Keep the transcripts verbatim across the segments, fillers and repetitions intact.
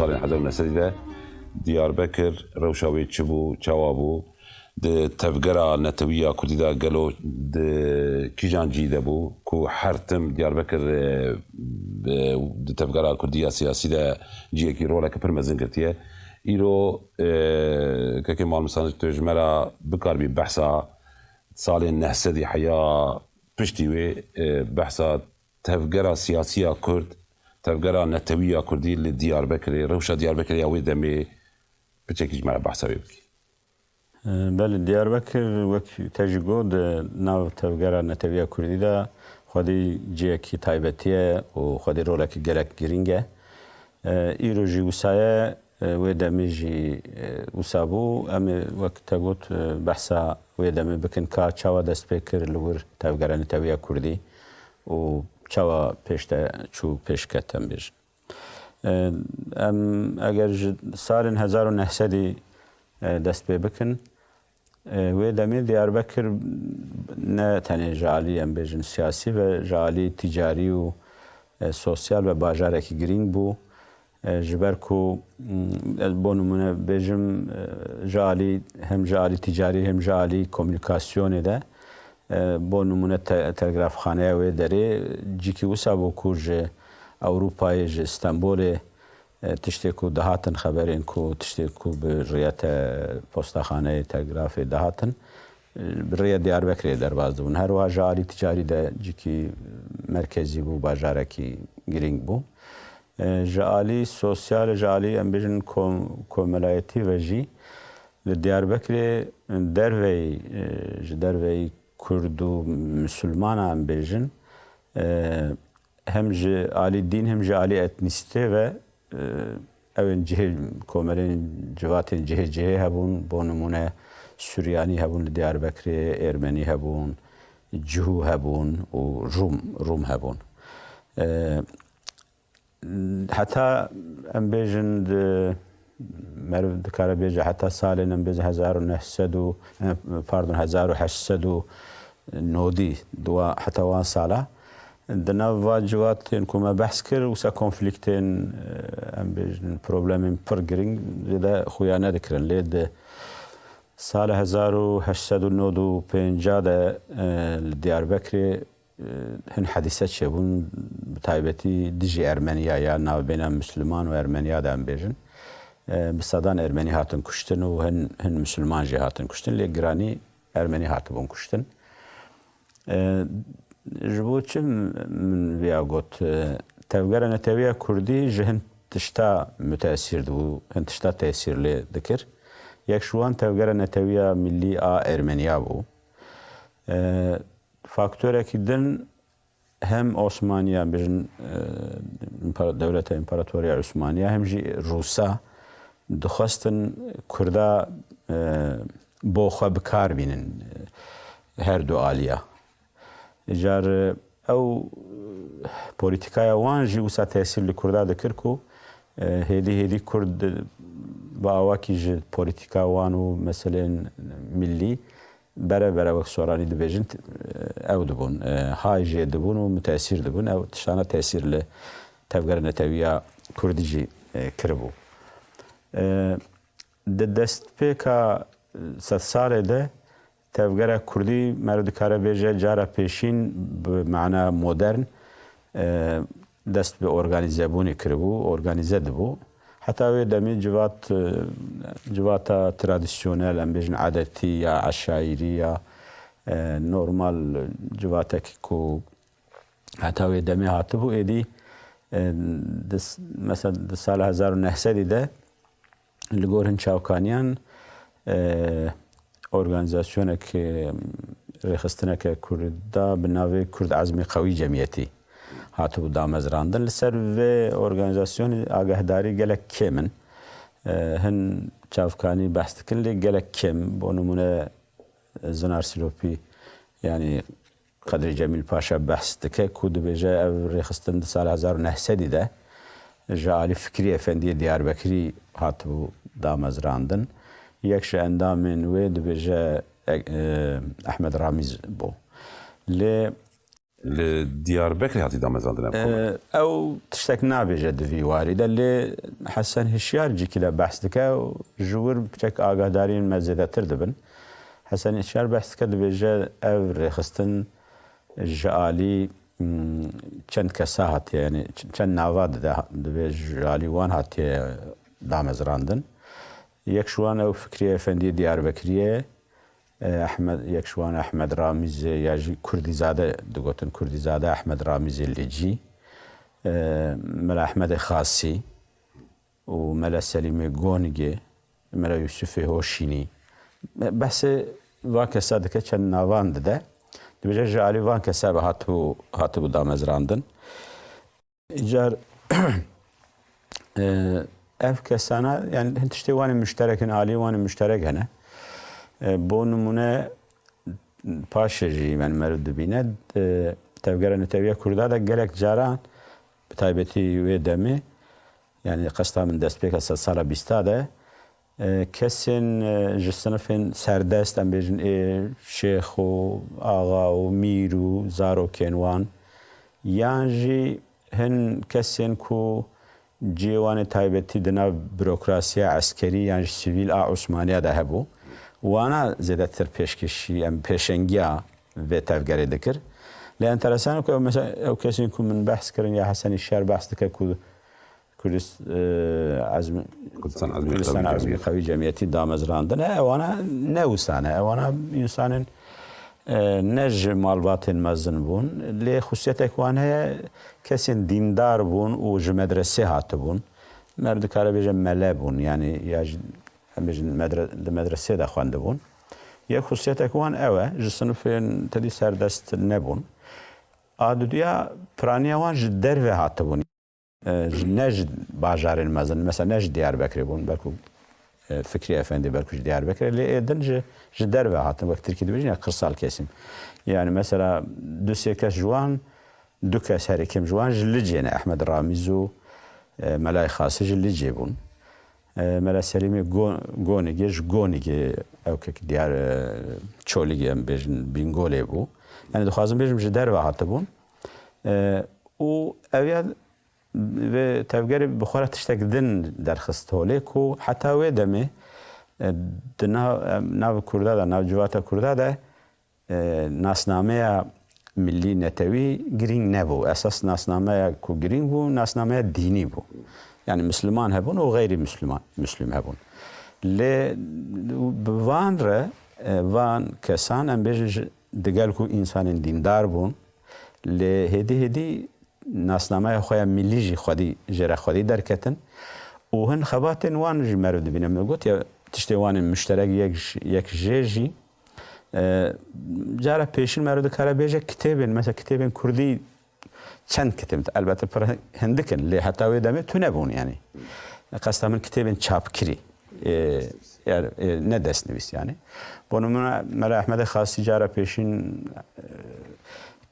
Salên hezar û neh sedî de Diyarbekir rewşa wê çi bû, çawa bû? Di tevgera netewî ya Kurdî de gelo di kîjan cî de bû ku her tim Diyarbekir, e, bi, di tevgera Kurdî ya siyasî de ciyekî, roleke pir mezin girtiye? Îro, e, kekê Mal Misanik, tu ji me re bikaribî behsa salên neh sedî heya piştî wê, e, behsa tevgera siyasî ya Kurd, tevgera netewî ya Kurdî li Diyarbekirê, rewşa Diyarbekirê ya wê demê piçekî ji me re behsa wê bikî. Belê, Diyarbekir, wek te jî got, di nav tevgera netewî ya Kurdî de xwedî cihekî taybetî ye û xwedî rolekî gelek girîng e. E, îro jî wisa ye, e, wê demê jî, e, wisa bû. Em ê, wek te got, e, behsa wê demê bikin ka çawa dest pê kir li wir tevgera netewî ya Kurdî û çawa pêş de çû, pêş ket, em bêjin. E, em eger ji salên hezar û neh sedî, e, dest pê bikin, e, wê demê Diyarbekir ne tenê ji alî, em bêjin, siyasî ve ji alî tîcarî û, e, sosyal ve bajarekî girîng bû. E, ji ber ku, m, ez bo nimûne bêjim, e, ji alî, hem ji alî tîcarî hem ji alî komûnîkasyonê de, e, bo nimûne te-, telgrafxaneya wê derê cîkî wisa bû ku ji Ewropayê, ji Stenbolê, e, tiştê ku dihatin, xeberên ku tiştê ku bi rêya te-, postaxaneyê, telgrafê dihatin, e, bi rêya Diyarbekirê derbas dibûn. Her wiha ji alî ticarî de cîkî merkezî bû, bajarekî girîng bû. E, ji alî sosyal, ji alî, em bêjin, kom-, komelayetî ve jî li Diyarbekirê derveyî, e, ji derveyî Kurd û Misilmana, em bêjin, e, hem ji alî dîn hem ji alî etnîsîtê ve, e, ew ên cihê, komelên civatên cihê cihê hebûn, bo nimûne Suryanî hebûn li Diyarbekirê, Ermenî hebûn, Cihû hebûn û Rûm, Rûm hebûn. E, heta em bêjin di, meriv dikare bêje heta salên, em bêjin, hezar û neh sed û, e, pardon, hezar û heşt sed û nodî, di wa, heta wan sala, di nav va civatên ku me behs kir, wisa konflîktên, e, em bêjin, problemên pir girîng zêde xuya nedikirin. Lê di sala hezar û heşt sed û nod û pênc de, e, li Diyarbekirê, e, hin hedîse çêbûn, bi taybetî dijî Ermeniya ya navbêna Misliman û Ermeniya de, em bêjin. E, bi sedan Ermenî hatin kuştin û hin, hin Misilman jî hatin kuştin, lê giranî Ermenî hatibûn kuştin. E, ji bo çi min viya got? E, tevgera netewî ya Kurdî ji hin tişta mutesîr dibû, hin tişta tesîr lê dikir. Yek ji wan tevgera netewî ya millî a Ermeniya bû. E, faktorekî din hem Osmaniya, bêjin, e, împara-, dewleta împaratoriya Osmaniya, hem jî Rûsa dixwestin Kurda, e, bo xwe bi kar bînin, e, her du aliya. Car, e, ew, e, polîtîkaya wan jî wisa tesîr li Kurda dikir ku, e, hêdî hêdî Kurd, e, bi awakî ji polîtîka wan û meselên millî bere bere, wek soranî dibêjin, t-, ew dibûn, e, hay jê dibûn û mutesîr dibûn. Ew tiştana tesîr li tevgera netewî ya Kurdî jî, e, kiribû. E, di destpêka sedsalê de tevgera Kurdî, meriv dikare bêje, cara pêşîn bi mana modern, e, dest bi organîzebûnê kiribû, organîze dibû. Heta wê demê civat, e, civata tradisyonel, em bêjin edetî ya eşayirî ya, e, normal civatekî ku heta wê demê hatibû, êdî, e, di s-, mesela di sala hezar û neh sedî de li gor hin çavkaniyan, e, organîzasyonek, e, rêxistineke Kurda bi navê Kurd Ezmê Qewî Cemiyetî hatibû damezrandin. Li ser vê organîzasyonê agahdarî gelek kêm in. E, hin çavkanî behs dikin, lê gelek kêm. Bo nimûne, Zinar Sîlopî, yanî Qedrî Cemîl Paşa behs dike ku dibêje ev rêxistin di sala hezar û neh sedî de ji alî Fikrî Efendiyê Diyarbekirî hatibû damezrandin. Yek ji endamên wê dibêje, e, e, Ehmed Ramîz bû. Lê Li Diyarbekirê hatî damezrandin ev komel? Ew tiştek nabêje di vî warî de, lê Hesen Hişyar cîkî de behs dike û ji wir piçek agahdariyên me zêdetir dibin. Hesen Hişyar behs dike, dibêje ev rêxistin ji alî, hmm, çend kesa hatiye, yani ç-, çend nava dide, dibê ji alî wan hatiye damezrandin. Yek ji wan ew Fikrî Efendî Diyarbekirî ye, e, Ehmed, yek ji wan Ehmed Ramîzê ya jî Kurdîzade digotin, Kurdîzade Ehmed Ramîzê Licî, e, Mela Ehmedê Xasî û Mela Selîmê Gonigê, Mela Yusufê Hoşînî. Behsê van kesa dike, çend navan dide. Dibêje ji alî van kesa ve hatibû, hatibû damezrandin. Îcar, e, ev kesana, yani hin tiştê wan ê muşterek in, aliyê wan ê muşterek hene. E, bo nimûne paşê jî, yani meriv dibîne, e, tevgera netewiya Kurda de gelek caran, bi taybetî wê demê, yani qesta min destpêka sedsala bîsta de, e, kesên, e, ji sinifên serdest, em bêjin ê şêx û axa û mîr û zarokên wan, yan jî hin kesên ku cihê wan ê taybetî di nav burokrasiya eskerî yan jî sivîl a Osmaniya de hebû, wana zêdetir pêşkêşî, em pêşengiya vê tevgerê dikir. Lê enteresan e ku ew, mesela, ew kesên ku min behs kirin ya Hesen Hişyar behs dike ku Kurdist-, e, Ezm-, Kurdistan Ezmî Kurdistan Qewî Ezmî Cemiyeti. Qewî Cemiyetî damezrandine, ewana ne wisa ne. Ewana însanên, e, ne ji malbatên mezin bûn. Lê xusûsiyetek wan heye, kesên dîndar bûn û ji medresê hatibûn. Meriv dikare bêje mele bûn, yani ya jî, em bêjin medre-, di medresê de xwendibûn. Yek xusûsiyetek wan ew e, ji sinifên tedî serdest nebûn. A duduya piraniya wan ji derve hatibûn. E, ji, ne ji bajarên mezin, mesela ne ji Diyarbekirê bûn, belku, e, Fikrî Efendî belku ji Diyarbekirê, lê ê din ji, ji derve hatin, wek tirkî dibêjin ya kırsal kesim. Yani mesela du sê kes ji wan, du kes herî kêm ji wan ji Licê ne, Ehmed Ramîz û, e, Melayê Xasî ji Licê bûn. E, Mela Selîmê Go-, Gonigê ji Gonigê, ew kek Diyar, e, Çolîgê em bêjin Bîngolê bû. Yani dixwazim bêjim ji derve hatibûn. E, û ev ya Vê tevgerê bi xwe re tiştek din derxist holê ku heta wê demê, e, di nav, e, nav Kurda de, nav civata Kurda de, e, nasnameya millî netewî girîng nebû. Esas nasnameya ku girîng bû, nasnameya dînî bû. Yani Misliman hebûn û xeyrî Misliman, Mislim hebûn. Lê bi van re, e, van kesan em bêjin ji, digel ku însanên dîndar bûn, lê hêdî hêdî nasnameya xwe ya millî jî xwedî jê re xwedî derketin û hin xebatên wan jî meriv dibîne. Min got ya tiştê wan ên muşterek yek j-, yek jê jî, e, cara pêşîn meriv dikare bêje kitêbên, mesela kitêbên kurdî çend kitêb, elbette pir hindik in, lê heta wê demê tune bûn yani. Qesta min kitêbên çapkirî, e, yani, e, ne destnivîs yani. Bo nimûne Mela Ehmedê Xasî cara pêşîn, e,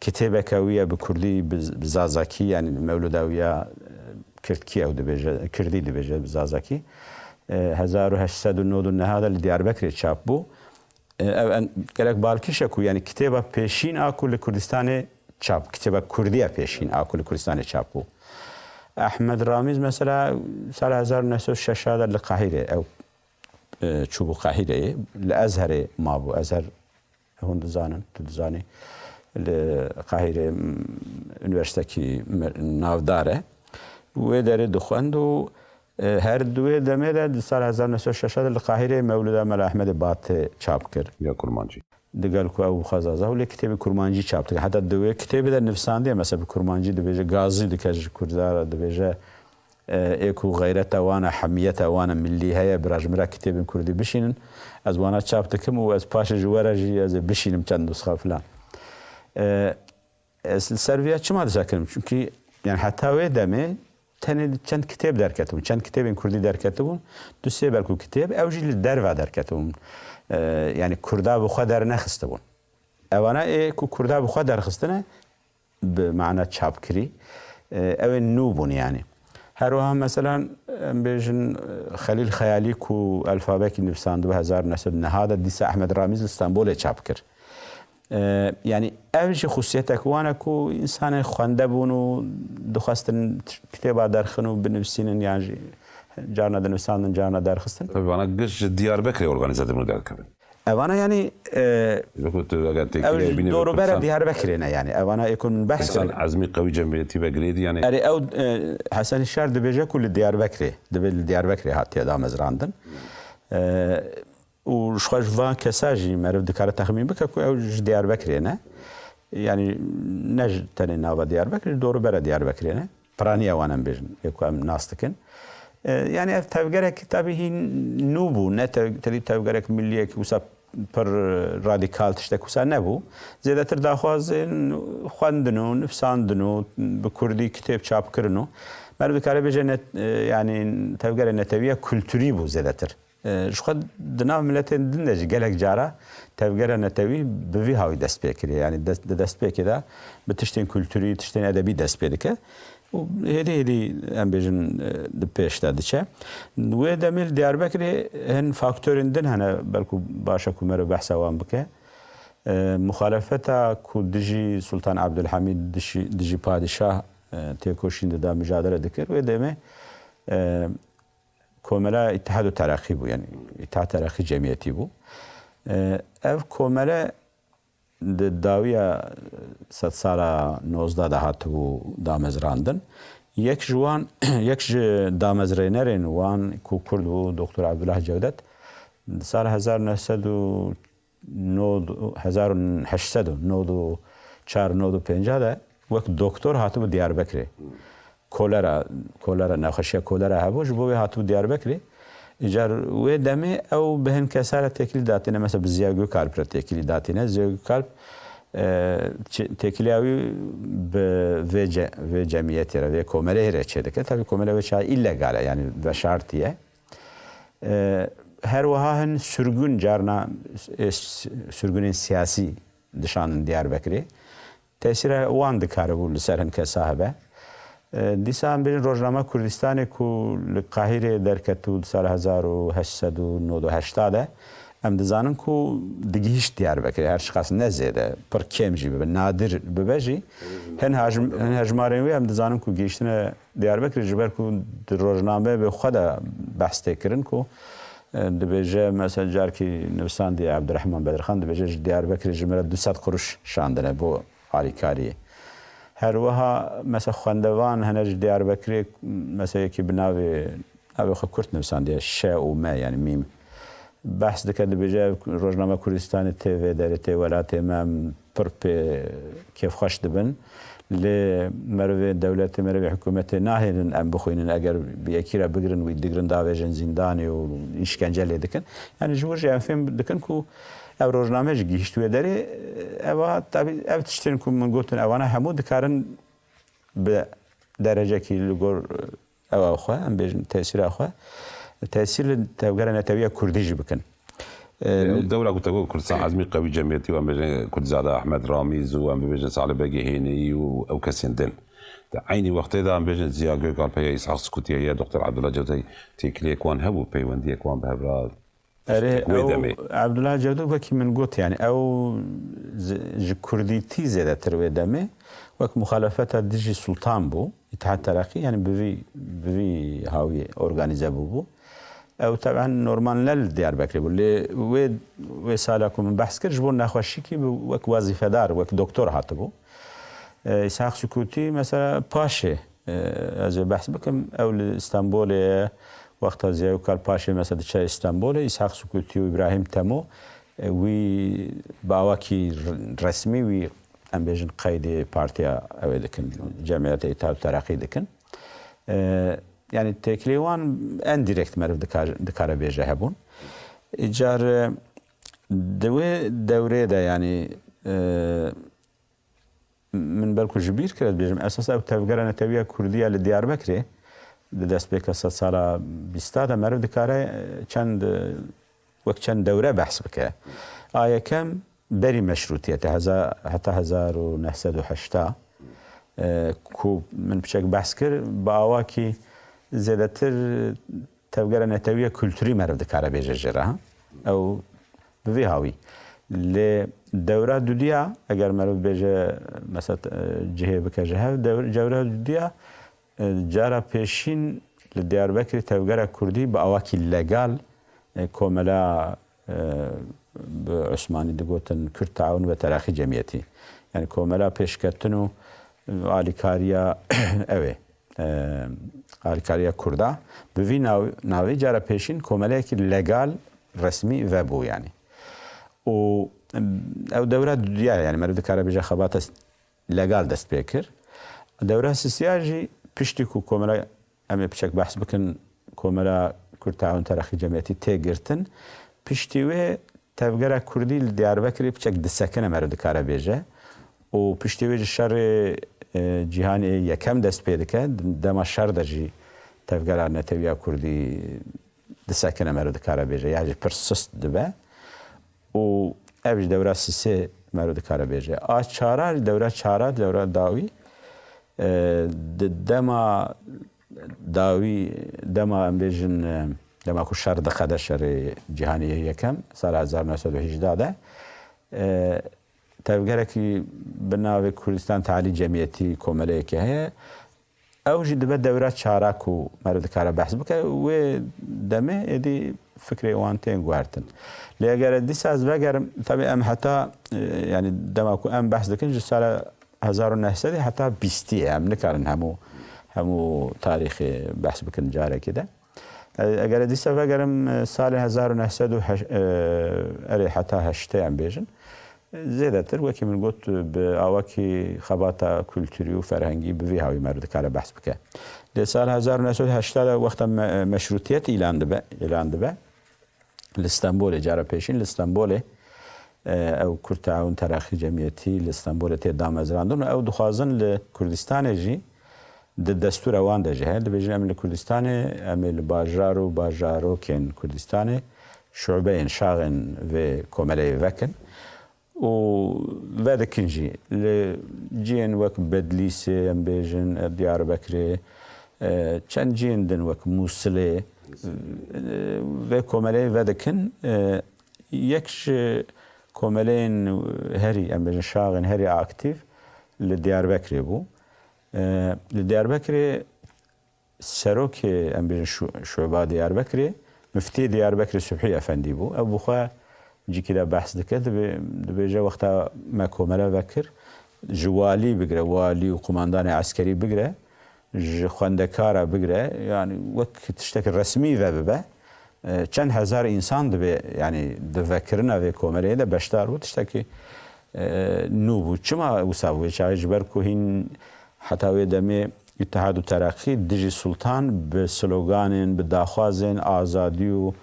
kitêbeke wî ye bi kurdî, bi, bi zazakî, yani mewlida wî ya, e, kirdkî ew dibêje, kirdî dibêje bi zazakî. E, hezar û heşt sed û nod û neh de li Diyarbekirê çap bû. E, ev en, gelek balkêş e ku, yani kitêba pêşîn a ku li Kurdistanê çap, kitêba kurdî ya pêşîn a ku li Kurdistanê çap bû. Ehmed Ramîz mesela sala hezar û neh sed û şeş de li Qahîrê ew, e, çûbû Qahîreyê, li Ezherê mabû. Ezher hûn dizanin, tu dizanî, li Qahîrê, m, unîversîtekî me-, navdar e. Wê derê dixwend û, e, her di wê demê de di sala hezar neh sed û şeş de li Qahîrê mewlida Mela Ehmedê Batê çap kir. Ya Kurmancî. Digel ku ew xwe zaza û lê kitêbê Kurmancî çap dike. Heta di wê kitêbê de nivîsandiye, mesela bi Kurmancî dibêje, gazî dike ji Kurda re, dibêje, e, ê ku xeyreta wan e, hemiyeta wan e, millî heye, bira ji min re kitêbên kurdî bişînin. Ez wana çap dikim û ez paşê ji we re jî ez ê bişînim çend nusxa filan. E, ez li ser vê ya çima disekirim? Çünkü yani heta wê demê tenê çend kitêb derketibûn, çend kitêbên kurdî derketibûn, du sê belku kitêb, ew jî li derve derketibûn. E, yani kurda bi xwe dernexistibûn. Ewana ê ku kurda bi xwe derxistine, bi mana çapkirî, e, ew ê nû bûn yani. Her wiha mesela em bêjin, e, Xelîl Xeyalî ku elfabekî nivîsandibû hezar neh sed neh de, dîsa Ehmed Ramîz li Stenbolê çap kir. E, yanî ev jî xusûsiyetek wan e ku însanên xwende bûn û dixwestin kitêba derxin û binivîsînin, yan jî carna dinivîsandin, carna derxistin. Tabii vana giş ji Diyarbekirê organîze dibin û derdikevin. Evana yanî, e, Wekî tu eger têkilê ev bînî dorûbera Kurdistan, Diyarbekirê ne yanî. Evana ê ku min behs Kurdistan kir. Ezmî qewî cemiyetî ve girêdî yanî. Erê ew, e, Hesen Hişyar dibêje ku li Diyarbekirê, dibê li Diyarbekirê hatiye damezrandin. E, û ji xwe ji van kesa jî meriv dikare texmîn bike ku ew ji Diyarbekirê ne. Yanî ne ji tenê nava Diyarbekirê, ji dorûbera Diyarbekirê ne. Piraniya wan em bêjin, ê ku em nas dikin. E, yanî ev tevgerek tabî hîn nû bû, ne tev-, tevî tevgerek milliyek wisa pir radîkal tiştek wisa nebû. Zêdetir daxwazên xwendin û nivîsandin û bi kurdî kitêb çapkirin û meriv dikare bêje net-, e, yanî tevgere netewiya kulturî bû zêdetir. E, ji xwe di nav miletên din de jî gelek cara tevgera netewî bi vî hawî dest pê kiriye. Yanî dest, di destpêkê de bi tiştên kulturî, tiştên edebî dest pê dike. Û hêdî hêdî em bêjin, e, di pêş de diçe. Wê demê li Diyarbekirê hin faktorên din hene, belkû baş e ku meriv behsa wan bike. E, muxalefeta ku dijî Sultan Abdulhamîd, dijî, dijî padîşah, e, têkoşîn dida, micadele dikir. Wê demê, e, komela Îtihad û Tereqî bû, yanî Îtihad Tereqî Cemiyetî bû. E, ev komele di dawiya sedsala nozdeh de hatibû damezrandin. Yek ji wan, yek ji damezrênerên wan ku Kurd bû, Doktor Abdullah Cewdet, di sala hezar neh sed û nod, hezar û heşt sed û nod û çar nod û pêncah de wek doktor hatibû Diyarbekirê. Kolera, kolera, nexweşiya kolera hebû, ji bo wê hatibû Diyarbekirê. Îcar wê demê ew bi hin kesa re têkilî datîne, mesela bi Ziya Gökalp re têkilî datîne. Ziya Gökalp, e, çi-, têkiliya wî bi vê ce-, vê cemiyetê re, vê komeleyê re çêdike. Tabii komele wê çaxê îlegal e, yanî veşartî ye. E, her wiha hin sürgün carna, e, s-, sürgünên siyasî dişandin Diyarbekirê. Tesîra wan dikaribû li ser hin kesa hebe. E, dîsa em bêjin Rojnama Kurdistanê ku li Qahîrê derketibû di sala hezar û heşt sed û nod û heşt de, em dizanin ku digihîşt Diyarbekirê, her çiqas ne zêde, pir kêm jî bibe, nadir bibe jî, hin hajm-, hin hejmarên wê em dizanin ku gihîştine Diyarbekirê, ji ber ku di rojnameyê bi xwe de behs tê kirin ku, e, dibêje, mesela carkî nivîsandî Ebdurehman Bedirxan, dibêje ji Diyarbekirê ji min re du sed quruş şandine bo alîkariyê. Her wiha, mesela xwendevan hene ji Diyarbekirê, mesela yekî bi navê, navê xwe kurt nivîsandiye, Ş û M, yanî mîm. Behs dike, dibêje, ev Rojname Kurdistanê tê vê derê, tê welatê me, em pir pê kêfxweş dibin. Lê merivê dewletê, merivê hikûmetê nahêlin em bixwînin, eger bi yekî re bigirin, wî digirin davêjin zîndanê û îşkence lê dikin. Yanî ji wir jî em fêm dikin ku ev rojname jî gihîşt wê derê. Eva, tabî ev tiştên ku min gotin, evana hemû dikarin bi derecekî li gor ewa xwe, em bêjin tesîra xwe, tesîr li tevgera netewiya kurdî jî bikin. Ew dewra ku te got Kurdistan Ezmî Qewî Cemiyetî û em bêjin Kurdzade Ahmed Ramîz û em bibêjin Salih Begê Hêneyî û ew kesên din. Di eynî wextê de em bêjin Ziya Gökalp heye, Îshak Sikûtî heye, Doktor Abdullah Cewdeyî têkiliyek wan hebû, peywendiyek wan bi hev re Erê, tiştek wê ew demê. Abdullah Cewdî wekî min got, yani ew zi-, ji kurdîtî zêdetir wê demê wek muxalefeta dijî sultan bû, Îtihad Tereqî, yani bi vî, bi vî hawî organîze bûbû. Ew teben normal ne li Diyarbekirê bû. Lê wê, wê sala ku min behs kir, ji bo nexweşîkî bi wek wezîfedar, wek doktor hatibû. E, Îshak Sukûtî mesela paşê, e, ez ê behs bikim, ew li Stenbolê ye. Wexta Ziya Gökalp paşê mesela diçe Stenbolê, Îshak Sukûtî û Îbrahîm Temo, e, wî bi awakî r-, resmî wî, em bêjin, qeydê partiya ew ê dikin, Cemiyetê Îtihad û Tereqî dikin. E, yani têkilê wan en direkt meriv dikar-, dikare bêje hebûn. Îcar, e, di wê dewrê de, yani, e, min belku ji bîr kir, ez bêjim, esas ew tevgera netewiya kurdî ya li Diyarbekirê, di destpêka sedsala bîsta de meriv dikare, e, çend, e, wek çend dewre behs bike. A yekem berî meşrûtiyetê, heza-, heta hezar û neh sed û heşta, e, ku min piçek behs kir, bi awakî zêdetir tevgera netewiya kulturî meriv dikare bêje jê re, ha? Ew bi vî hawî. Lê Dewra dudiya, eger meriv bêje, mesela, e, cihê bike ji hev, dewr-, dewra dudiya, e, cara pêşîn li Diyarbekirê tevgera kurdî bi awakî legal, e, komela, e, bi Osmanî digotin Kürt Taawun ve Teraxî Cemiyetî. Yani komela pêşketin û, e, alîkariya ew ê, e, alîkariya Kurda. Bi vî nav-, navî cara pêşîn komeleyekî legal, resmî vebû yani. Û, em, ew dewra dudiya yani meriv dikare bêje xebata s-, legal dest pê kir. Dewra sisiya jî piştî ku komela, em ê piçek behs bikin, komela Kürt Taawun Teraxî Cemiyetî tê girtin. Piştî wê tevgera kurdî li Diyarbekirê piçek disekine meriv dikare bêje. Û piştî wê ji şerê, e, cîhanê yekem dest pê dike. Dema şer de jî tevgera netewiya kurdî disekine meriv dikare bêje. Ya jî pir sist dibe. Û ev ji dewra sisê meriv dikare bêje. A çara, dewra çara, dewra dawî, e, di dema dawî, dema em bêjin, e, dema ku şer diqede şerê cîhanî yê yekem, sala hezar neh sed û hejdeh de, e, tevgerekî bi navê Kurdistan Tealî Cemiyetî komeleyekê heye. Ew jî dibe dewra çara ku meriv dikare behs bike, wê demê êdî fikrê wan tên guhertin. Lê eger dîsa ez vegerim, tabi em heta, e, yani dema ku em behs dikin ji sala hezar û neh sedî heta bîstî ye. Em nikarin hemû, hemû tarîxê behs bikin carekê de. E, eger ez dîsa vegerim, e, salê hezar û neh sed û heşt, e, erê heta heştê em bêjin. Zêdetir, wekî min got, bi awakî xebata kulturî û ferhengî bi vî hawî meriv dikare behs bike. Lê sal hezar û neh sed û heştê de wexta me-, meşrûtiyet îlan dibe, îlan dibe, li Stenbolê, cara pêşîn li Stenbolê, e, ew Kurd Taawun Teraxî Cemiyetî li Stenbolê tê damezrandin û ew dixwazin li Kurdistanê jî di destûra wan de jî heye. Dibêjin, em li Kurdistanê, em ê li bajar û bajarokên Kurdistanê şubeyên, şaxên vê komeleyê vekin û vedikin jî. Li cihên wek Bedlîsê, em bêjin, Diyarbekirê, e, çend cihên din wek Mûsilê, e, vê komeleyê vedikin. E, yek ji komeleyên herî, em bêjin, şaxên herî aktîf li Diyarbekirê bû. E, li Diyarbekirê serokê, em bêjin, şu-, şuba Diyarbekirê, miftiyê Diyarbekirê Subhî Efendî bû. Ew bi xwe cîkî de behs dike, dibê-, dibêje wexta me komele vekir, ji walî bigire, walî û qumandanê eskerî bigire, ji xwendekara bigire, yani wek tiştekî resmî ve bibe, e, çend hezar însan dibê, yani di vekirina vê komeleyê de beşdar bû, tiştekî, e, nû bû. Çima wisa bû? Wê çaxê ji ber ku hîn heta wê demê Îtihad û Tereqî dijî Sultan bi sloganên, bi daxwazên azadî û,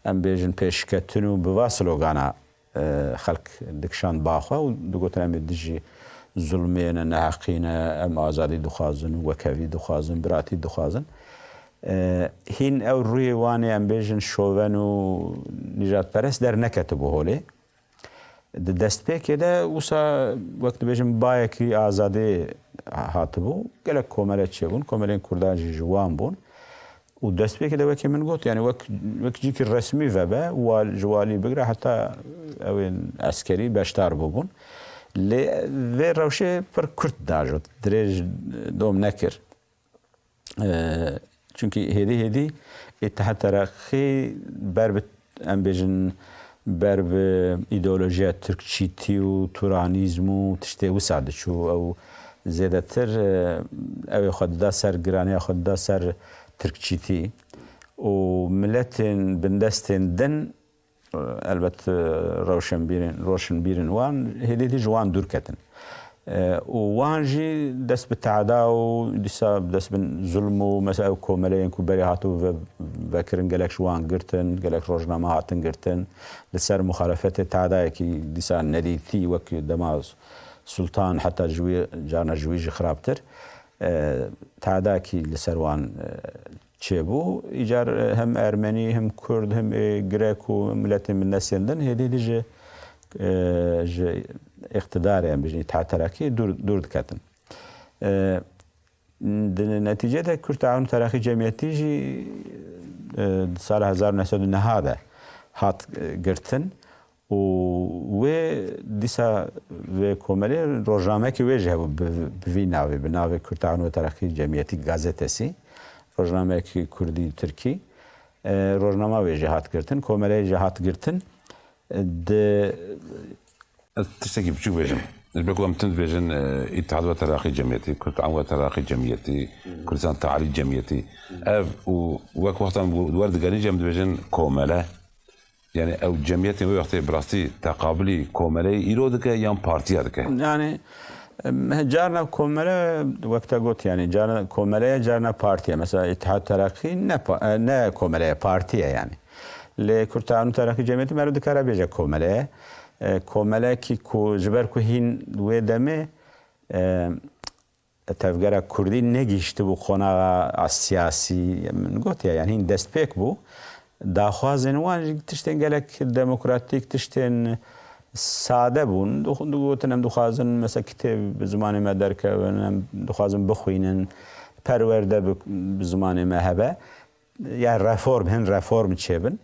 em bêjin, pêşketin û bi va slogana, e, xelk dikişand ba xwe û digotin, em ê dijî zulmê ne, neheqî ne, em azadî dixwazin û wekevî dixwazin, biratî dixwazin. E, hîn ew rûyê wan ê, em bêjin, şoven û nîjadperest derneketibû holê. Di destpêkê de wisa, wek dibêjin, bayekî azadê hatibû. Gelek komele çêbûn, komelên Kurdan jî ji wan bûn. Û destpêkê de wekî min got, yani wek, wek cîkî resmî vebe, wal-, ji walî bigire heta ewên eskerî beşdar bûbûn. Lê vê rewşê pir kurt da jot, dirêj dom nekir. E, çunkî hêdî hêdî Îtihad Tereqî ber bi, em bêjin, ber bi îdeolojiya tirkçîtî û turanîzm û tiştê wisa diçû. Ew zêdetir, e, ew ê xwe dida ser, giraniya xwe dida ser tirkçîtî û miletên bindestên din, elbet, e, rewşenbîrên, roşnbîrên wan hêdî hêdî ji wan dûr ketin. E, û wan jî dest bi teada û dîsa dest bi zulm û mesela ew komeleyên ku berê hatibû ve-, vekirin, gelek ji wan girtin, gelek rojname hatin girtin. Li ser muxalefetê teadayekî dîsa nedîtî wek dema Sultan, heta ji wî, carna ji wî jî xirabtir, e, teadayekî li ser wan, e, çêbû. Îcar hem Ermenî, hem Kurd, hem ê Grek û miletên bindestên din hêdî hêdî ji, e, ji îqtidarê, em bijî Îtihad Terakî dûr, dûr diketin. E, di netîce de Kürt Taawun Terakî Cemiyetî jî, e, di sala hezar û neh sed û neh de hat, e, girtin. û wê dîsa vê komelê rojnameyekî wê jî hebû bi, bi vî navê, bi navê Kurd Taun ve Terakî Cemiyetî Gazetesi. Rojnameyekî Kurdî Tirkî. E, rojnama wê jî hat girtin, komeleyê jî hat girtin. E, di Ez tiştekî biçûk bêjim. Ji ber ku em tim dibêjin, e, Îtihad ve Teraqî Cemiyetî, Kurd Taun ve Teraqî Cemiyetî, Kurdistan Tealî Cemiyetî. Ev û wek wextan wer digerîn jî em dibêjin komele. Yani ew cemiyetên wê wextê bi rastî teqabilî komeleyê îro dike yan partiya dike? Yani, em, carna komele, wek te got, yani carna komele ye, carna partiye. Mesela Îtihad Teraqî ne pa-, e, ne komele ye, partiye yani. Lê Kurd Taun ve Teraqî Cemiyetî meriv dikare bêje komele ye. E, komelekî ku ji ber ku hîn wê demê, e, tevgera kurdî negihiştibû qonaxa a siyasî, min gotiye, yani hîn destpêk bû. Daxwazên wan jî tiştên gelek demokratîk, tiştên sade bûn. Dixu-, digotin, em dixwazin mesela kitêb bi zimanê me derkevin, em dixwazin bixwînin, perwerde bi, bi zimanê me hebe. Yani reform, hin reform çêbin.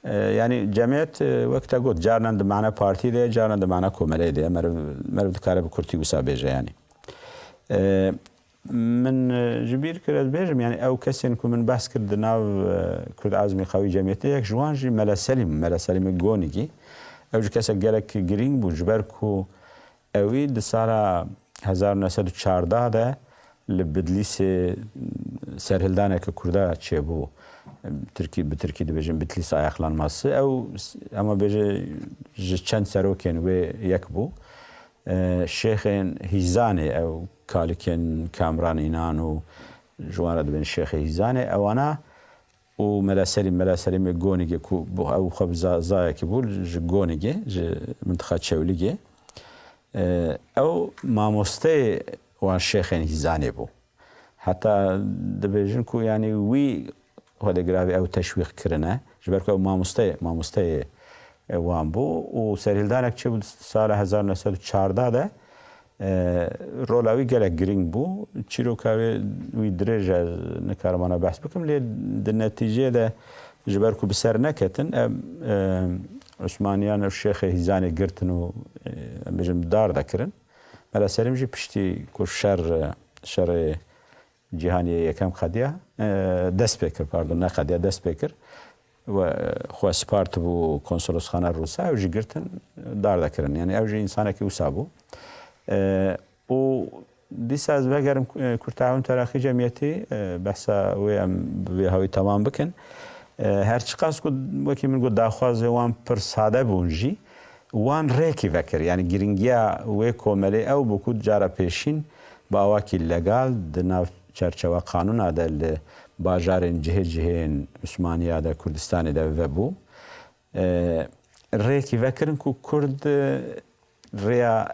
E, yani cemiyet, e, wek te got, carnan di mana partî de, carnan di mana komeleyê de. Meriv, meriv dikare bi kurtî wisa bêje yani. E, min, e, ji bîr kir ez bêjim, yani ew kesên ku min behs kir di nav, e, Kurd Azmî Qewî Cemiyetê, yek ji wan jî Mele Selîm, Mele Selîmê Gonîgî. Ew jî kesek gelek girîng bû, ji ber ku ewî di sala hezar neh sed û çardeh de li Bidlîsê serhildaneke Kurda çêbû. Tirkî, bi Tirkî dibêjin Bitlis ayaklanması. Ew, ema bêje, ji çend serokên wê yek bû. E, Şêxên Hîzanê, ew kalikên Kamran Înan û ji wan re dibên Şêxê Hîzanê, ewana û Mela Selîm, Mela Selîmê Gonîgê ku bû, ew xwe bi za-, zayekî bû, ji Gonîgê, ji mintiqa Çewlîgê. E, ew mamosteyê wan şêxên Hîzanê bû. Heta dibêjin ku, yanî, wî xwedê giravî ew teşwîq kirine. Ji ber ku ew mamosteyê, mamosteyê, e, wan bû û serhildanek çêbû sala hezar neh sed û çardeh de, e, rola wî gelek girîng bû. Çîroka wê, wî dirêj e, ez nikarim wana behs bikim, lê di netîceyê de ji ber ku bi ser neketin, em, e, Osmaniyan ew şêxê Hîzanê girtin û, e, em bêjin dar de kirin. Mela Selîm jî piştî ku şer, şerê cîhanê yekem qediya, e, dest pê kir, pardon, ne qediya, dest pê kir. We xwe spartibû konsolosxana Rûsa, ew jî girtin, dar de kirin. Yani ew jî însanekî wisa bû. E, û dîsa ez vegerim, e, Kurd Taun Teraqî Cemiyetî, e, behsa wê em bi vê hawî temam bikin. E, her çiqas ku wekî min got daxwazê wan pir sade bûn jî, wan rêkî vekir. Yani girîngiya wê komelê ew bû ku cara pêşîn bi awakî legal di nav çerçewa qanûna de li bajarên cihê cihên Osmaniya de, Kurdistanê de vebû. E, rêkî vekirin ku Kurd, e, rêya,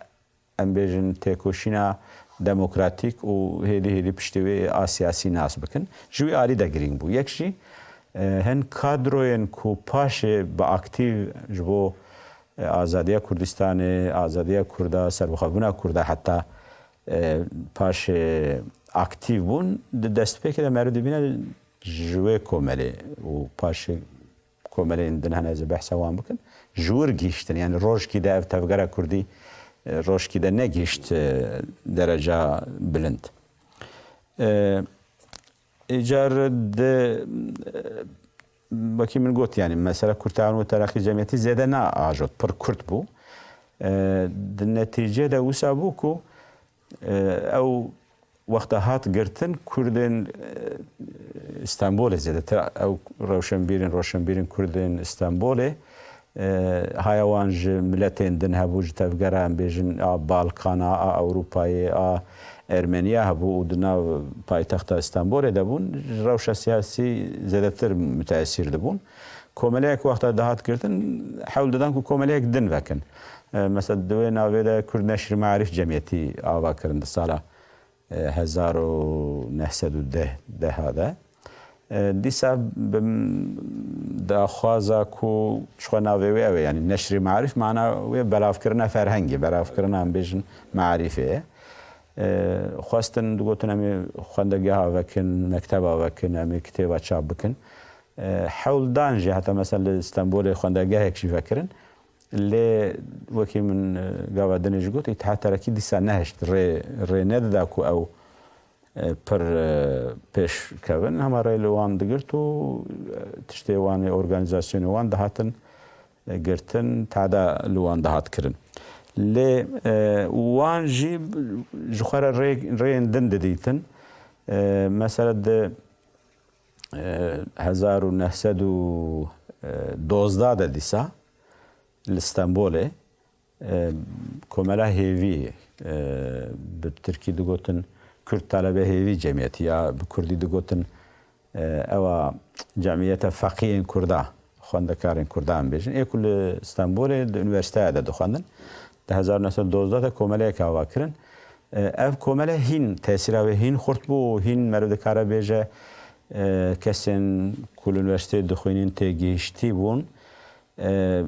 em bêjin, têkoşîna demokratîk û hêdî hêdî piştî wê a siyasî nas bikin. Ji wî alî de girîng bû. Yek jî, e, hin kadroyên ku paşê bi aktîv ji bo, e, azadiya Kurdistanê, azadiya Kurda, serbixwebûna Kurda heta, e, paşê aktîv bûn, di destpêkê de meriv dibîne ji wê komelê û paşê komelên din hene, ez ê behsa wan bikim. Ji wir gihiştin, yani rojkî de ev tevgera kurdî, e, rojkî de negihişt, e, dereca bilind. E, îcar di, e, wekî min got, yani mesela Kurd Taun ve Teraqî Cemiyetî zêde ne ajot, pir kurt bû. E, di netîcê de wisa bû ku, e, ew wexta hat girtin, Kurdên, e, Stenbolê zêdetir, ew rewşenbîrên, roşenbîrên Kurdên Stenbolê, e, haya wan ji miletên din hebû, ji tevgera, em bêjin, a Balkana, a Ewropayê, a Ermeniya hebû û di nav paytexta Stenbolê de bûn, ji rewşa siyasî zêdetir muteesîr dibûn. Komeleyek wexta dihat girtin, hewl didan ku komeleyek din vekin. E, mesela di wê navê de Kurd Neşr Maarif Cemiyetî ava kirin di sala e, hezar û neh sed û deh, deha de. E, dîsa bi daxwaza ku çixwe navê wê ew e, yani neşrî marîf, mana wê belavkirina ferhengê, belavkirina, em bêjin, marîfê ye. E, xwestin, digotin, em ê xwendegeha vekin, mekteba vekin, em ê kitêba çap bikin. E, hewl dan jî, heta mesela li Stenbolê xwendegehek jî vekirin. Lê wekî min, e, gava dinê jî got, Îtihad Terakî dîsa nehişt rê, rê nedida ku ew, e, pir, e, pêş kevin. Hema rê li wan digirt û, e, tiştê wan ê organîzasyonê wan dihatin, e, girtin, tada li wan dihat kirin. Lê, e, wan jî ji xwe re rê, rêyên din didîtin. E, mesela di, e, hezar û neh sed û dozdeh de dîsa li Stenbolê, e, komela hêvî, e, bi tirkî digotin Kürt Talebe Hêvî Cemiyeti ya bi kurdî digotin, e, ewa Cemiyeta Feqiyên Kurda, xwendekarên Kurda em bêjin. Ê ku li Stenbolê di unîversîteya de dixwendin. Di hezar neh sed dozdeh de komeleyek ava kirin. E, ev komele hîn tesîra wê hîn xurt bû, hîn meriv dikare bêje, e, kesên ku li unîversîteyê dixwînin têgihiştî bûn. E,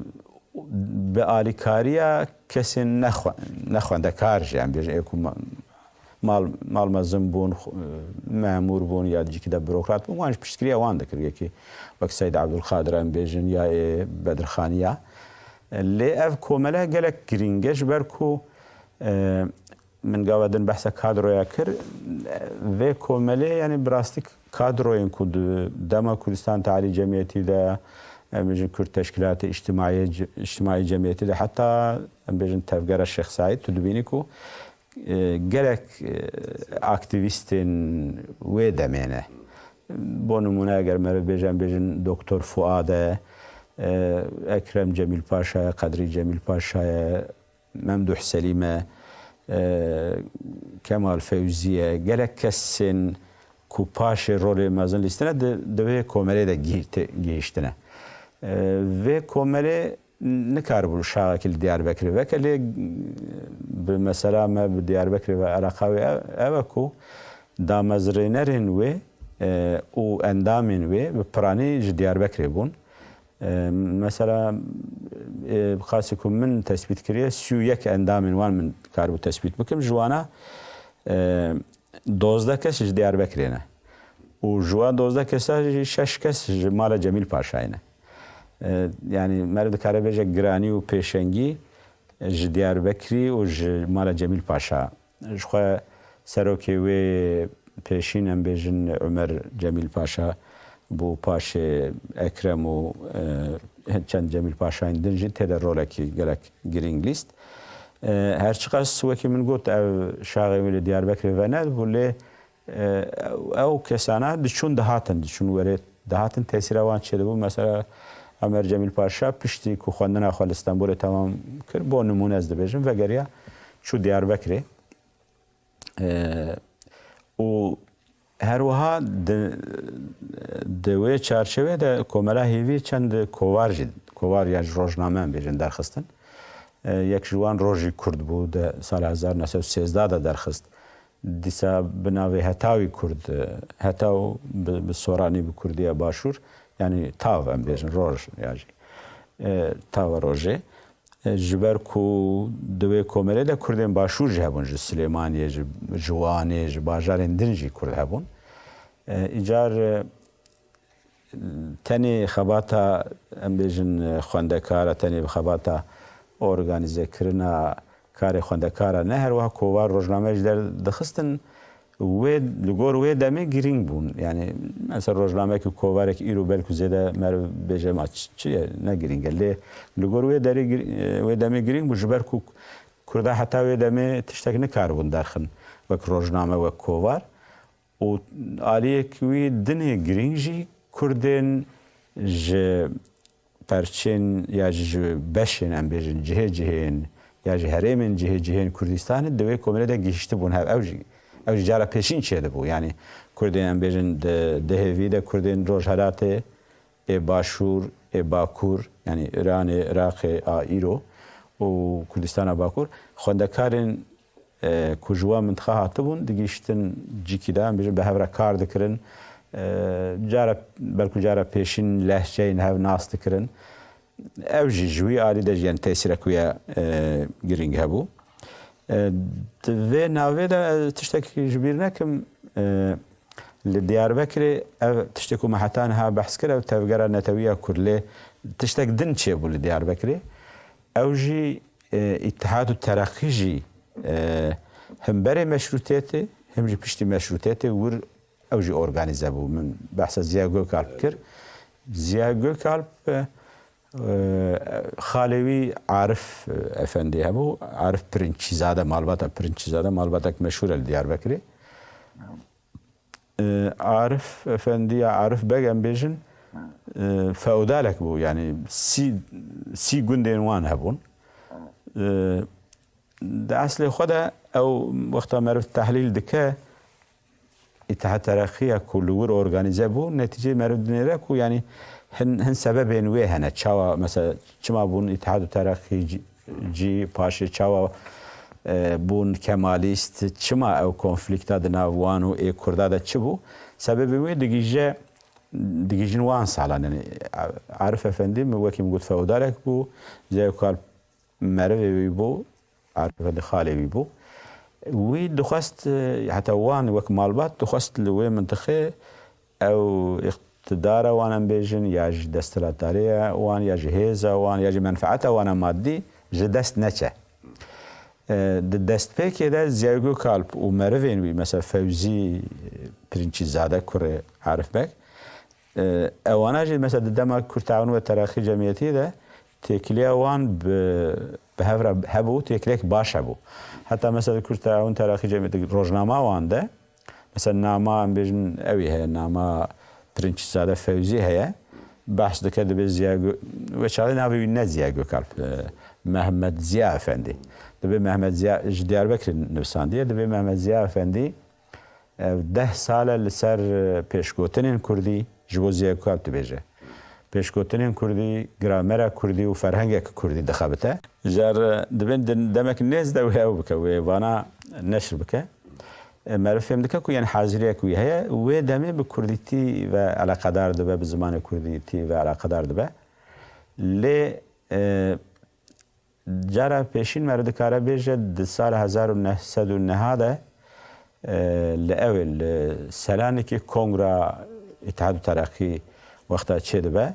bi alîkariya kesên nexwe-, nexwendekar jî, em bêjin, ê ku ma-, mal, mal mezin bûn, xwe-, memûr bûn ya di cîkî de burokrat bûn, wan ji piştgiriya wan dikir. Yekî wek Seyd Ebdulqadir em bêjin ya ê Bedirxaniya. E, lê ev komele gelek girîng e, ji ber ku, e, min gava din behsa kadroya kir. Vê komelê, yanî bi rastî kadroyên ku di dema Kurdistan Tealî Cemiyetî de, em bêjin Kurd Teşkîlatê Îctimaiyê Ce-, Îctimaî Cemiyetî de, heta em bêjin tevgera Şêx Seîd, tu dibînî ku, e, gelek, e, aktîvîstên wê demê ne. Bo nimûne eger meriv bêje, em bêjin Doktor Fuad e, e, Ekrem Cemîl Paşa ye, Qedrî Cemîl Paşa ye, Memduh Selîm e, e, Kemal Fewzî ye, gelek kesên ku paşê rolê mezin lîstine di, di vê komelê de gihî-, te-, gihîştine. E, vê komelê nikaribû şaxekî li Diyarbekirê veke, lê bi mesela me bi Diyarbekirê ve eleqa wê ev, ev e ku damezrênerên wê, e, û endamên wê bi piranî ji Diyarbekirê bûn. E, mesela, e, bi qasî ku min tespît kiriye, sî û yek endamên wan min karibû tespît bikim. Ji wana, e, dozdeh kes ji Diyarbekirê ne. Û ji wan dozdeh kesa jî şeş kes ji mala Cemîl Paşayê ne. E, yanî meriv dikare bêje giranî û pêşengî ji Diyarbekirî û ji mala Cemîl Paşa. Ji xwe serokê wê pêşîn, em bêjin, Umer Cemîl Paşa bû, paşê Ekrem û, e, çend Cemîl Paşayên din jî tê de rolekî gelek girîng lîst. E, her çiqas wekî min got, ev şaxê wê li Diyarbekirê venedibû, lê, e, ew kesana diçûn dihatin, diçûn werê dihatin, tesîra wan çêdibû. Mesela Umer Cemîl Paşa piştî ku xwendina xwe li Stenbolê temam kir, bo nimûne ez dibêjim, vegeriya çû Diyarbekirê. E, û her wiha di, di wê çarçevê de Komela Hêvî çend kovar jî, kovar ya ji rojname em bêjin derxistin. E, yek ji wan Rojî Kurd bû, di sala hezar neh sed û sêzdeh de derxist. Dîsa bi navê Hetawî Kurd, e, Hetaw bi, bi soranî bi kurdiya başûr, yanî tav em bêjin, roj ya jî. E, tava rojê. E, ji ber ku di wê komelê de Kurdên başûr jî hebûn, ji Silêmaniyê, ji, ji Wanê, ji bajarên din jî Kurd hebûn. E, îcar, e, tenê xebata, em bêjin, xwendekara, tenê bi xebata organîzekirina karê xwendekara ne, her wiha kovar rojname jî derdixistin. Wê, li gor wê demê girîng bûn. Yanî, mesela rojnamekî, kovarekî îro belkû zêde meriv bêje, ma çi, çi ye, ne girîng e. Lê li gor wê derê gir-, wê demê girîng bû, ji ber ku Kurda heta wê demê tiştek nikaribûn derxin wek rojname, wek kovar. Û aliyek wî dinê girîng jî Kurdên ji perçên ya ji beşên, em bêjin, cihê cihên ya ji herêmên cihê cihên Kurdistanê di wê komelê de gihiştibûn hev. Ew jî, ew jî cara pêşîn çêdibû. Yanî Kurdên, em bêjin, di, di hêvî de Kurdên Rojhelatê, ê Başûr, ê Bakur, yanî Îranê, Iraqê a îro û Kurdistana Bakur, xwendekarên, e, ku ji wan mintiqa hatibûn, digihiştin cîkî de, em bêjin, bi hev re kar dikirin. E, cara, belkû cara pêşîn lehçeyên hev nas dikirin. Ew jî ji wî alî de jî, yanî tesîrek wî ye, e, girîng hebû. E, di vê navê de ez tiştek ji bîr nekim, e, li Diyarbekirê ev tiştê ku me heta niha behs kir, ev tevgera netewî ya Kurd, lê tiştek din çêbû li Diyarbekirê. Ew jî e, Îtihad û Tereqî jî e, him berê meşrûtiyetê, him jî piştî meşrûtiyetê wir ew jî organîze bû. Min behsa Ziya Gökalp kir. Ziya Gökalp e, e, xalê wî Arif e, Efendî hebû. Arif Pirinçîzade, malbata Pirinçîzade, malbatek meşhûr e li Diyarbekirê. E, Arif Efendî ya Arif Beg em bêjin, e, feodalek bû, yanî sî, sî gundên wan hebûn. E, di eslê xwe de ew wexta meriv tehlîl dike, Îtihad Tereqiya ku li wir organîze bû, netîceyê meriv dinêre ku yanî hin, hin sebebên wê hene. Çawa mesela çima bûn Îtihad û Tereqî cî, cî paşê çawa e, bûn Kemalîst, çima ew konflîkta di nav wan û ê Kurda de çi bû? Sebebê wê digihîje, digihîjin wan salan. Yanî Arif Efendî min wekî min got feodalek bû, Ziya Gökalp merivê wî bû, Arif Efendî xalê wî bû. Wî dixwest, e, heta wan wek malbat dixwest li wê mintiqê ew îqtidara wan em bêjin, ya jî desthilatdariya wan, ya jî hêza wan, ya jî menfeeta wan a madî ji dest neçe. E, di destpêkê de Ziya Gökalp û merivên wî, mesela Fewzî Pirinçîzade kurê Arif Beg, e, ewana jî mesela di dema Kürt Taawun ve Terakî Cemiyetî de têkiliya wan bi, bi hev re hebû, têkilek baş hebû. Heta mesela Kürt Taawun Terakî Cemiyetî rojnama wan de, mesela nama, em bêjin, ew ê heye, nama Pirinçzade Fewzî heye. Behs dike, dibê Ziya Gö-, wê çaxê navê wî ne Ziya Gökalp, e, Mehmet Ziya Efendî. Dibê Mehmet Ziya, ji Diyarbekirê nivîsandiye, dibê Mehmet Ziya Efendî, ev deh sal e li ser, e, pêşgotinên kurdî ji bo Ziya Gökalp dibêje. Pêşgotinên kurdî, gramera kurdî û ferhengek kurdî dixebite. Jar, e, dibên din demek nêz de wê ew bike, wê vana neşr bike. E, meriv fêm dike ku, yani, haziriyek wî heye, wê demê bi kurdîtî ve eleqedar dibe, bi zimanê kurdîtî ve eleqedar dibe. Lê, e, cara pêşîn meriv dikare bêje, di sala hezar û neh sed û neh de, e, li ew ê, li Selanikê Kongra Îtihad û Tereqî wexta çêdibe.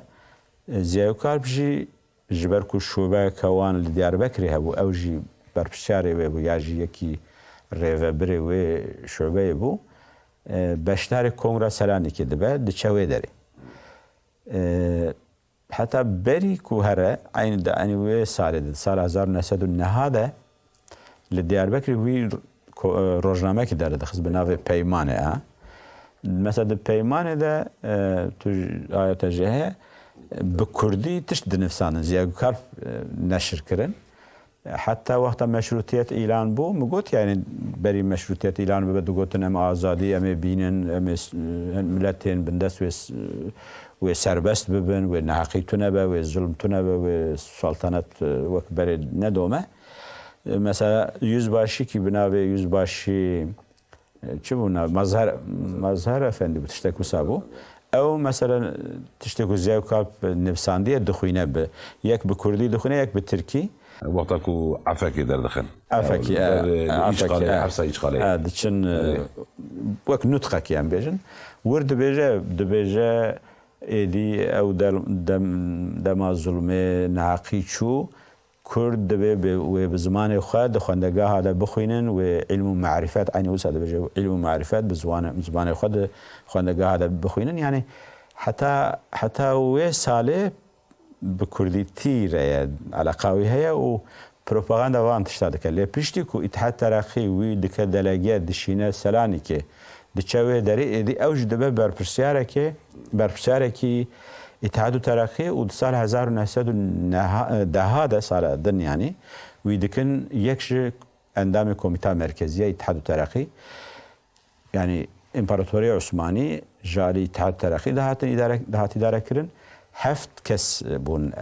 E, Ziya Gökalp jî ji ber ku şûbeyeke wan li Diyarbekirê hebû, ew jî berpirsiyarê wê bû ya jî yekî rêvebirê wê şûbeyê bû, e, beşdarê Kongra Selanikê dibe, diçe wê derê. E, heta berî ku here, eynî di, eynî wê salê de, sala hezar û neh sed û neh de, li Diyarbekirê wî ko-, e, rojnamekî derdixist bi navê Peymanê, a. Mesela di Peymanê de, e, tu j-, ayete jê heye, bi kurdî tişt dinivîsandin, Ziya Gökalp, e, neşir kirin. E, heta wexta meşrûtiyet îlan bû, min got, yani, berî meşrûtiyet îlan bibe, digotin, em azadî, em ê bînin, em ê s-, e, miletên bindest wê s-, wê serbest bibin, wê neheqî tune be, wê zulm tune be, wê saltanet, e, wek berê nedome. E, mesela, yüzbaşîkî bi navê yüzbaşî, e, çi bû nav? Mazhar, Mazhar Efendi bû, tiştek wisa bû. Ew, mesela, tiştek ku Ziya Gökalp nivîsandiye, dixwîne bi, yek bi kurdî dixwîne, yek bi tirkî. Wexta ku Efekê derdixin. Efekî, Ber, e, e, li Efekî, Îçqalê, e. Hefsa Îçqalê. E, diçin, e, Erê. Wek nutqekî em bêjin. Wir dibêje, dibêje, êdî ew del-, dem-, dema zulmê, neheqî çû, Kurd divê bi, wê bi zimanê xwe di xwendegaha de bixwînin, wê îlm û marîfet, eynî wisa dibêje, îlm û marîfet bi ziwane-, zimanê xwe di xwendegaha de bixwînin. Yanî heta, heta wê salê bi kurdîtî re ye, eleqa wî heye û propaganda van tişta dike. Lê piştî ku Îtihad Tereqî wî dike delege, dişîne Selanikê, diçe wê derê, êdî ew jî dibe berpirsiyareke, berpirsiyareke Îtihad û Tereqî û di sal hezar û neh sed û neh de, sala din yanî, wî dikin yek ji endamê Komîta Merkezî ya Îtihad û Tereqî. Yanî, Împaratoriya Osmanî ji alî Îtihad Tereqî dihatin îdare, dihat îdare kirin. Heft kes bûn,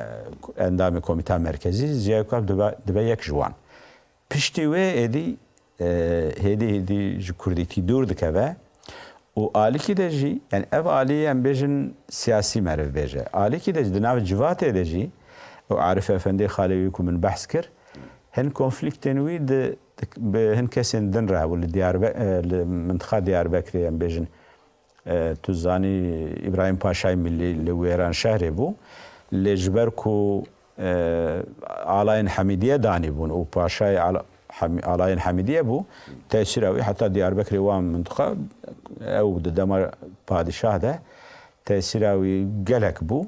e, endamê Komîta Merkezî, Ziya Gökalp dibe, dibe yek ji wan. Piştî wê êdî, e, hêdî hêdî ji kurdîtî dûr dikeve û alîkî de jî, yani ev alî em bêjin siyasî meriv bêje. Alîkî de jî di nav civatê de jî, û Arif Efendî xalê wî ku min behs kir, hin konflîktên wî di, di, bi hin kesên din re hebû li Diyarbe-, e, li mintiqa Diyarbekirê em bêjin. E, tu zanî, Îbrahîm Paşayê Milî li Wêranşehrê bû. Lê ji ber ku e, alayên Hemîdiye danîbûn û paşayê ala-, Hemî-, alayên Hemîdiye bû. Tesîra wî heta Diyarbekirê wan mintiqa ew di dema padîşah de tesîra wî gelek bû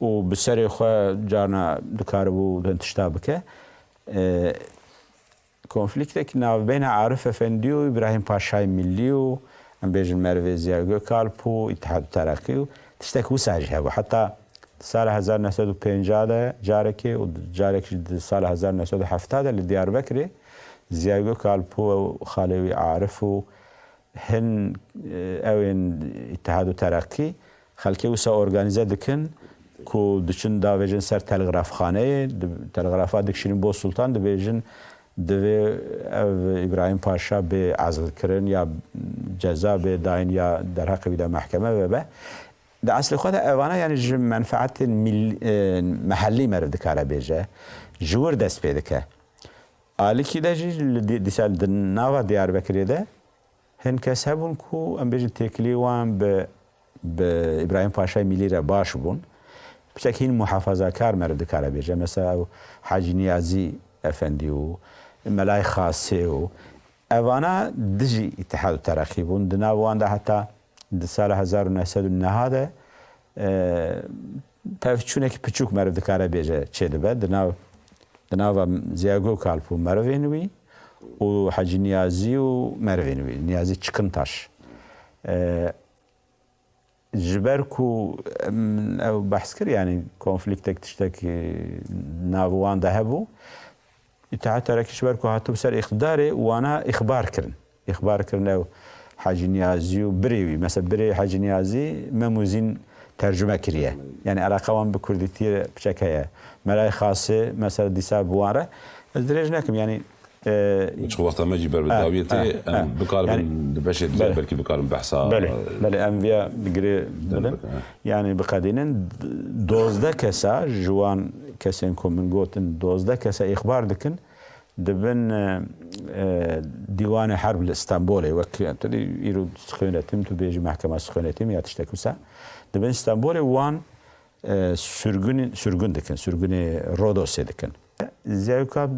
û bi serê xwe carna dikaribû hin tişta bike. E, Konflîktek navbeyna Arif Efendî û Îbrahîm Paşayê Millî û, em bêjin, merivê Ziya Gökalp û Îtihad û Tereqî û tiştek wisa jî hebû. Heta di sala hezar neh sed û pêncah de carekê û carekî jî di sala hezar neh sed û hefta de li Diyarbekirê Ziya Gökalp û xalê wî Arif û hin, e, ew ên Îtihad û Tereqî xelkê wisa organîze dikin ku diçin davêjin ser telgrafxaneyê, di-, telgrafa dikişînin bo Sultan, dibêjin divê ev Îbrahîm Paşa bê ezlkirin ya ceza bê dayîn ya derheqê wî de mehkeme vebe. Di eslê xwe de evana, yanî, ji menfeetên mil-, e, mehellî meriv dikare bêje, ji wir dest pê dike. Alîkî de jî li dî-, dîsa di nava Diyarbekirê de hin kes hebûn ku, em bêjin, têkilî wan bi, bi Îbrahîm Paşayê Mîlî re baş bûn. Piçek hîn muhafazakar meriv dikare bêje. Mesela ew Hacî Niyazî Efendî û Melayê Xasê û evana dijî Îtihad û Tereqî bûn. Di nav wan de heta di sala hezar û neh sed û neh de, e, tevçûnekî piçûk meriv dikare bêje çêdibe. Di nav, di nava Ziya Gökalp û merivên wî û Hecî Niyazî û merivên wî, Niyazî Çikintaş. E, ji ber ku, em, ew behs kir, yanî konflîktek, tiştek, e, nav wan de hebû. Îtihad Terakî ji ber ku hatibû ser îqtidarê, wana îxbar kirin. Îxbar kirin ew Hecî Niyazî û birê wî. Mesela birê Hecî Niyazî Mem û Zîn tercume kiriye. Yanî eleqa wan bi kurdîtiyê piçek heye. Melayê Xasê mesela dîsa bi wan re. Ez dirêj nekim, yanî, e, Çi wexta me jî ber bi dawiyê tê, em bikaribin di beşê dî belê, belkî bikaribin behsa, belê, e, belê, em viya girê bidin. Yanî biqedînin, dozdeh kesa ji wan kesên ku min gotin, dozdeh kesa îxbar dikin, dibin, e, e, dîwanê herb li Stenbolê, wek tu dî îro Sixonetim, tu bêjî mehkema Sixonetim ya tiştek wisa. Dibin Stenbolê wan, e, sürgün, sürgün dikin, sürgünê Rodosê dikin. Ziya Gökalp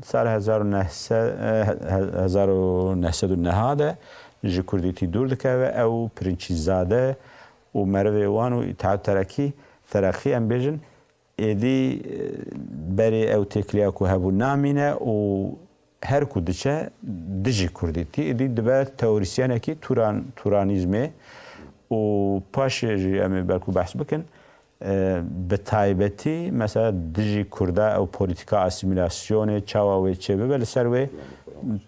sal hezar û neh sed, e, he-, hezar û neh sed û neh de ji kurdîtî dûr dikeve, ew Pirinçîzade û merivê wan û Îtihad Terakî, Tereqî em bêjin, êdî, e, berê ew têkiliya ku hebû namîne û her ku diçe dijî kurdîtî, êdî dibe teorîsyenekî turan-, turanîzmê û paşê jî em ê belkû behs bikin, e, bi taybetî mesela dijî kurda ew polîtîka asîmîlasyonê çawa wê çêbibe, li ser wê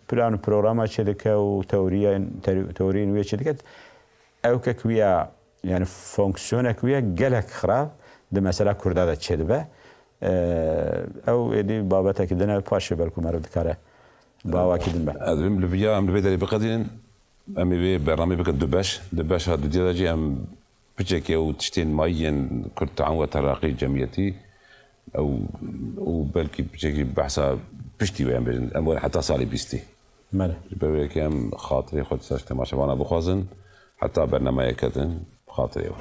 plan û programa çêdike û teoriyên, teri-, teoriyên wê çêdike. Ew kek wî ya, yani fonksiyonek wî ya gelek xirab di mesela kurda de çêdibe. Ew êdî babetekî din e, paşê belkû meriv dikare bi awakî din be. Ez dibim li viya em li vê derê biqedînin, em ê vê bernameyê bikin du beş. Di beşa dudiya de jî em piçekê ew tiştên mayî yên Kurd Te'an we Teraqî Cemiyetî ew û belkî piçekî behsa piştî wê em bêjin. Em werin heta salê bîstî. Belê. Ji ber wê yekê em xatirê xwe dîsa ji temaşevana bixwazin, heta bernameyeke din bi xatirê we.